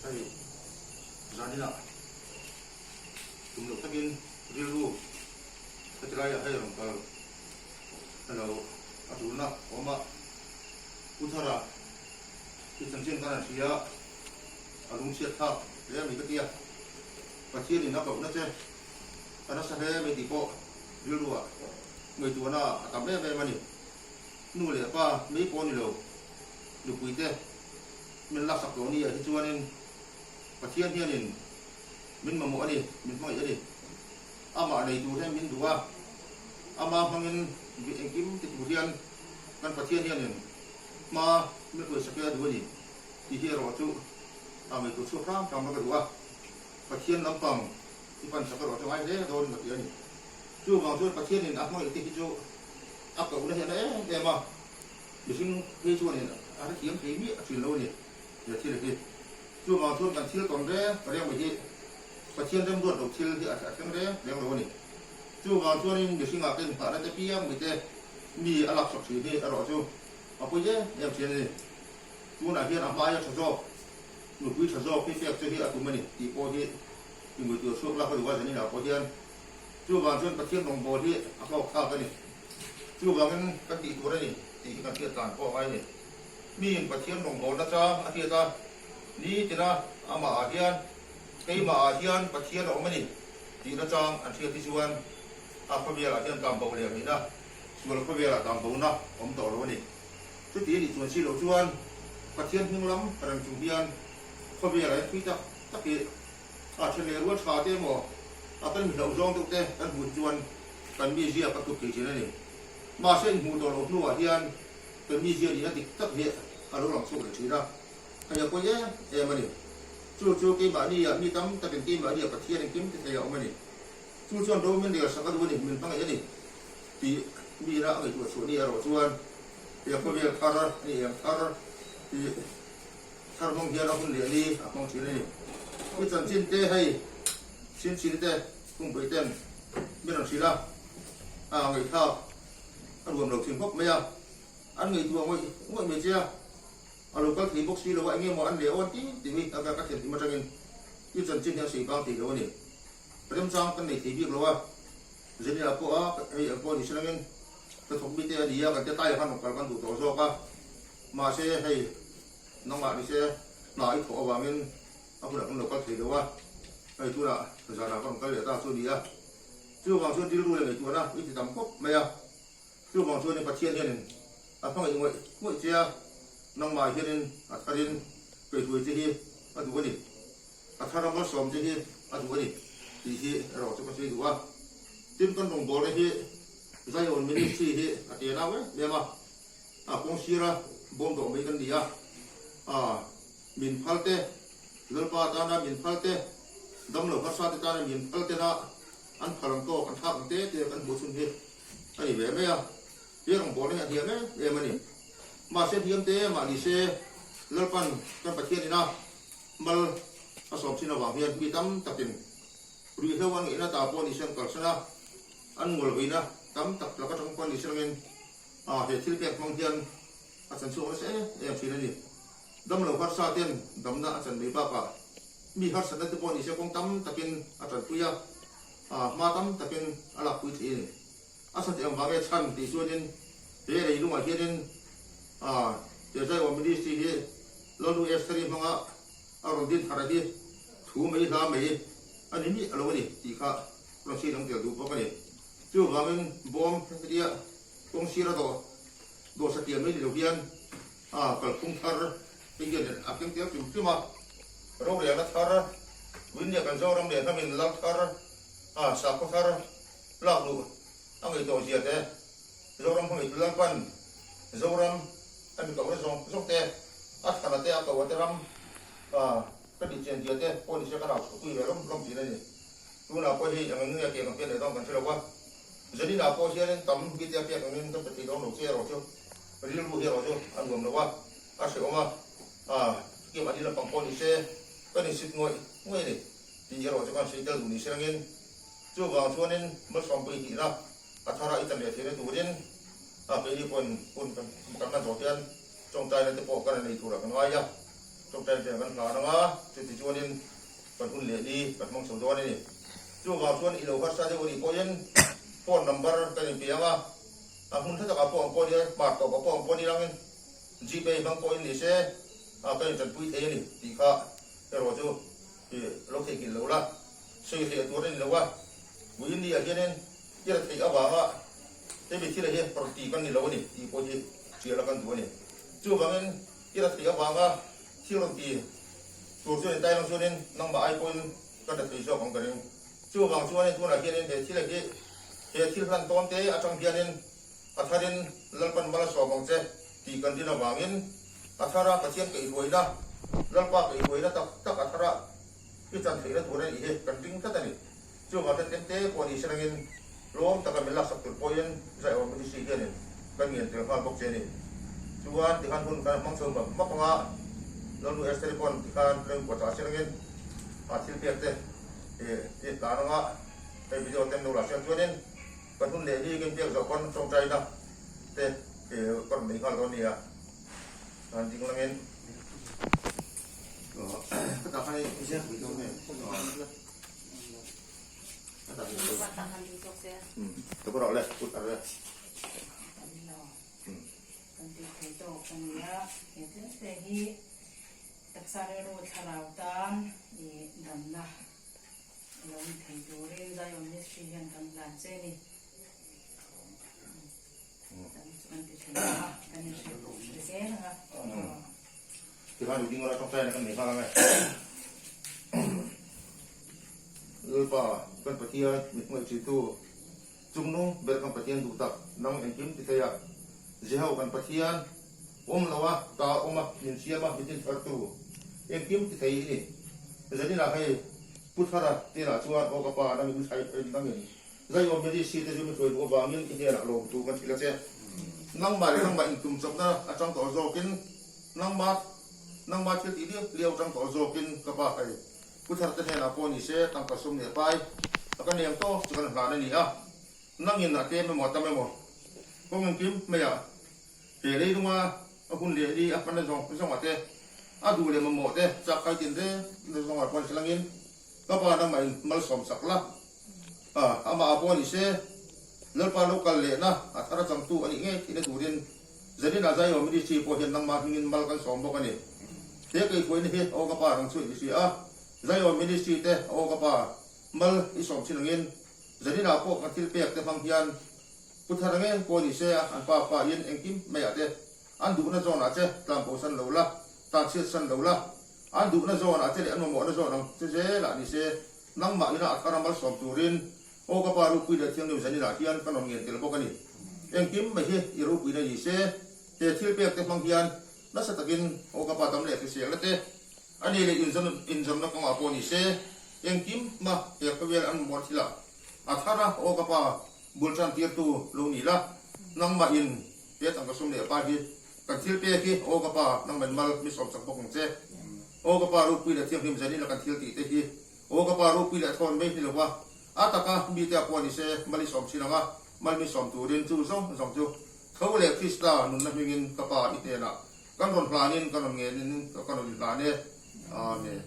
Hei zaninah tum loh takin rilru heti laiah hei rawn kal alo a tulna a awm a, Pu Thara i chanchin kan han hria a lungchhiat thlak hle a ni ka tia, Pathianin a kohna che a nasa hle mai tih pawh rilruah ngaihtuahna a tam em em a ni. Nu leh pa mai pawh a ni lo, nupuite min laksak tawh ni ah hi chuanin Pathian hianin min mamawh a ni, min hmangaih a ni. Amah nei tur hian min duh a, ama hmangin engkim ti tur hian kan Pathian hianin hma min hruaisak hi a duh a ni tih hi erawh chu a ngaihtuah chhuak hram hram a ka duh a, Pathian lampang i pansak erawh chu ngai hle dawn ka ti a ni. Chuvang chuan Pathianin a hmangaih te hi chu a kohna hian a em em a, mihring phei chuanin a hrethiam thei miah thin lo a ni he thil hi. Chuvang chuan kan thil tawn reng reng mai hi Pathian remruat lo thil hi a thleng reng reng lo a ni. Chuvang chuanin mihringah ka inngahna te piang mai te mi a laksak thin hi erawh chu a pawi em em thin a ni. Tunah hian a hmaia tha zawk, nupui tha zawk hi pek che hi a tum a ni tih pawh hi i ngaihtuah chhuak lak a duh a zaninah pawh hian. Chuvang chuan Pathian rawngbâwl hi a hlawk thlak a ni. Chuvangin kan tih tur a ni tih hi kan hriat dan pawh a ngai a ni. Miin Pathian rawngbâwlna chang a hriat a, nitina amahah hian, keimahah hian Pathian a awm a ni tihna chang an hriat hi chuan a khawvelah hian tlanbo leh nihna, sual khawvelah tlanbona awm tawh lo a ni. Chuti a nih chuan si loh chuan Pathian hnung lam reng chung hian khawvelah hian thui tak tak hi A then leh rual tha te emaw a kan mihloh zawng deuh te kan hmuh hi chuan kan mizia ka thup thei thin a ni. Mahse inhmuh tawh loh hnuah hian kan mizia nihna dik tak hi a lo lang chhuak leh thin a, hei a pawi em em a ni. Chu chu keimahnia mi tam takin keimahnia Pathian engkim ti thei a awm a ni. Chu chuan ro min rel sak a duh a ni, min hmangaih a ni tih mina a ngaihtuah chhuah ni erawh chuan he khawvel thar a ni em thar tih Thar hmang hian a hun leh ni a hmang thin a ni. I chanchin te hei Sinchini te Kungpui ten min rawn hrilh a, a ngaihthlak a nuam lo thin khawp mai a, an ngaihtuah ngawih ngawih mai che a, a lo kal thei bawk si lo a, enge maw an leh awn ti ti mai a ka thianhlim atangin i chanchin hi a sawi vang thei lo a ni. Remchang kan nei thei bik lo a, Zenia pawh a hei ang pawh ni selangin ka thawk mite a ni a, kan te taiah khan rawn kal kan duh tawh zawk a, mahse hei Nangmah ni se hna i thawh avangin a hunah kan lo kal thei lo a, hei tunah zanah ka rawn kal leh ta chu a ni a. Chuvang chuan rilru leh ngaihtuahna i ti tam khawp mai a. Chuvang chuanin Pathian hianin a hmangaih ngawih ngawih che a, nangmah hianin a tharin kaihruai che hi a duh a ni. A thar a malsawm che hi a duh a ni tih hi erawh chu ka sawi duh a. Tin, kan rawngbawlna hi Zion Ministry hi a tian au em em a. A kawng sira bawm dawh mai kan ni a, a min phal te, Lalpa tana min phal te, damlo harsa te tana min phal tena an phal ang tawk, an thlak ang te te kan hmuh chhun hi a ni ve mai a. He rawngbawlna hi a hniam em em a ni. Mahse hniam te mah ni se Lalpan kan Pathian ina mal a sawm thin avang hian mi tam takin ruihhlo an ngeihna ta pawh ni se an kalsan a, an ngawlveina tam tak laka tang pawh ni se langin A, he thil pek hmang hian a chan chhuak nasa em em thin a ni. Damlo harsa ten damna a chan mai bakah mi harsatna te pawh nise kawng tam takin a tanpui a, a hma tam takin a lakpui thei a ni. A chhan eng vang nge chhan tih chuanin he leilungah hianin a he Zaiawm Ministry hi Lalnu Estheri hmanga a rawn din thar a hi thu mai hla mai a ni miah lo a ni tih kha rawn sawi dang tel duh bawk a ni. Chuvangin bawm hetia kawng sira dawh dawh satliah mai ni lo hian a kalphung thar hei hian a keng tel hrim hrim a, rorelna thar, Tuinia kan Zoram leh hnamin lal thar, a sakhaw thar lak luh a ngaihtuah zia te, Zoram hmangaihtu Lalpan Zoram a mi kohna zawng zawng te, a thana te a koh a te ram a ka tih chian zia te pawh ni se ka rau chhuahpui ve rawm rawm thin a ni. Tunah pawh hei eng nge ke kan pian leh dawn kan hre lo a, Zaninah pawh hianin tam bite a piak angin kan pe thei dawn lo che erawh chu rilru hi erawh chu a nuam lo a, a hrehawm a, ah kim an lampang pawh ni se kan insit ngawih ngawih a ni tih erawh chu kan sawi tel duh ni se angin chuvang chuanin malsawmpui tihna a thara i chan leh theihna turin ah keini pawhin hun kan hman zawh hian tawngtaina te pawh kan la nei turah kan ngai a. Tawngtai te kan hlan ang a, chuti chuanin kan hun leh ni kan hmang chho dawn a ni. Chuvang chuan i lo harsa deuh a nih pawhin phone number kan inpe ang a, a hmun tha takah pawh ang pawh nia, hmar tawpah pawh ang pawh ni langin Gpay hmang pawhin ni se kan intanpui thei a ni tih kha erawh chu i lo theihnghilh lo la, sawi hleh tur a ni lo a, vawiin ni ah hianin i ra theih avanga hemi thil ah hi rawn ti kan ni lo a ni tih pawh hi hriat la kan duh a ni. Chuvangin i ra theih avanga thil rawn ti tur chuan intai lang chuanin nangmah ai pawhin kan ra thei zawk ang ka ring. Chuvang chuanin tunah hianin he thil ah hi he thil hlan tawn te atang hianin a tharin Lalpan mal a sawm ang che tih kan rin avangin a thara Pathian kaihhruaina, Lalpa kaihhruaina tak tak a thara i chan theihna tur a nih hi kan ring tlat a ni. Chuvang chuan tlem te pawh ni serangin lawm taka min laksak tur pawhin Zaiawm Ministry hianin kan ngen tel nghal bawk che a ni. Chuan tikhan hun kan hmang chho map map anga Lalnu Esther-i pawn tikhan tlengkua chah serangin a thil pek te i hlan anga hei video te an lo la siam chuanin Kan hun leh hi kan biak zawh pawn tawngtaina te ka rawn nei nghal dawn nia. An ding langin ka tak khan i ziak pui dawn nge? Ka tak hi. Ka rawh le, put ar le. Kan tih thei tawk a nia. He tlem te hi taksa rilru thlarau tan i damna Lo ni thei turin Zion Ministry hian kan hlan che ni. Kan chu kan ti thei a, kan in hre hre zel ang a. Tikhan i ding rawh tawngtai na kan nei nghal ang e. Lalpa kan Pathian mit hmuh chitu chungnung ber kan Pathian duh tak nang engkim ti thei a. Jeho kan Pathian awm lo a, ta awm a, min siam a, min tinthartu engkim ti thei i ni. Zaninah hei Pu Thara hnenah chuan, Aw ka pa, nangin mi nangin Zaiawm Medisi te chu mi hruai duh avangin i hnenah lawmtu kan hrilh a che. Nangmah leh nangmah intum chawpna atang tawh zawkin, nangmah nangmah thil tih liau liau atang tawh zawkin ka pa hei Pu Thara te hnenah pawh ni se tangka sum leh pai a ka nem tawk chu kan hlan a ni a. Nangin a tlem emaw a tam emaw kawng engkim maiah he leilunga a hun leh li a hmanna zawng zawngah te, a duh leh mamawh te chak khai tin reng zawngah pawh ni selangin ka pa nangmah in malsawm sak la, a amah ah pawh ni se Lalpa lo kal lehna a thar a changtu a nih ngei theihna turin Zanin ah Zion Ministry pawh hian nangmah hmingin mal kan sawm bawk a ni. He keihruaina hi a aw ka pa rang chu i hria a, Zion Ministry te a aw ka pa mal i sawm thin angin Zaninah pawh kan thil pek te hmang hian Pu Thara ngei pawh ni se an pa pa in engkim maiah te an duhna zawnah che tlan pawh san lo la, tan chhiat san lo la, an duhna zawnah che leh an mamawhna zawn ang che zelah ni se nangmah ina a thara malsawm turin aw ka pa ropui leh thianghlim zaninah hian ka rawn ngen tel bawk a ni. Engkim mai hi i ropuina ni se he thil pek te hmang hian nasa takin aw ka pa dam leh hriselna te A ni leh inzawmna kawngah pawh ni se, engkim hma he khawvel an mamawh thil ah a thar a, aw ka pa, bul tan tirtu lo ni la, nangmah in he tangka sum leh pa hi kan thil pek hi, aw ka pa, nangmah in mal mi sawm chak bawk ang che. Aw ka pa, ropui leh thianghlim zanin a kan thil tih te hi, aw ka pa, ropui leh thawn mai ni lo va, a taka mite ah pawh ni se, mal i sawm thin ang a, mal mi sawm turin chu zawng zawng chu tho leh Krista nunna hmingin ka pa i hnenah Kan rawn hlanin ka rawn ngenin ka rawn inhlan e. Amen.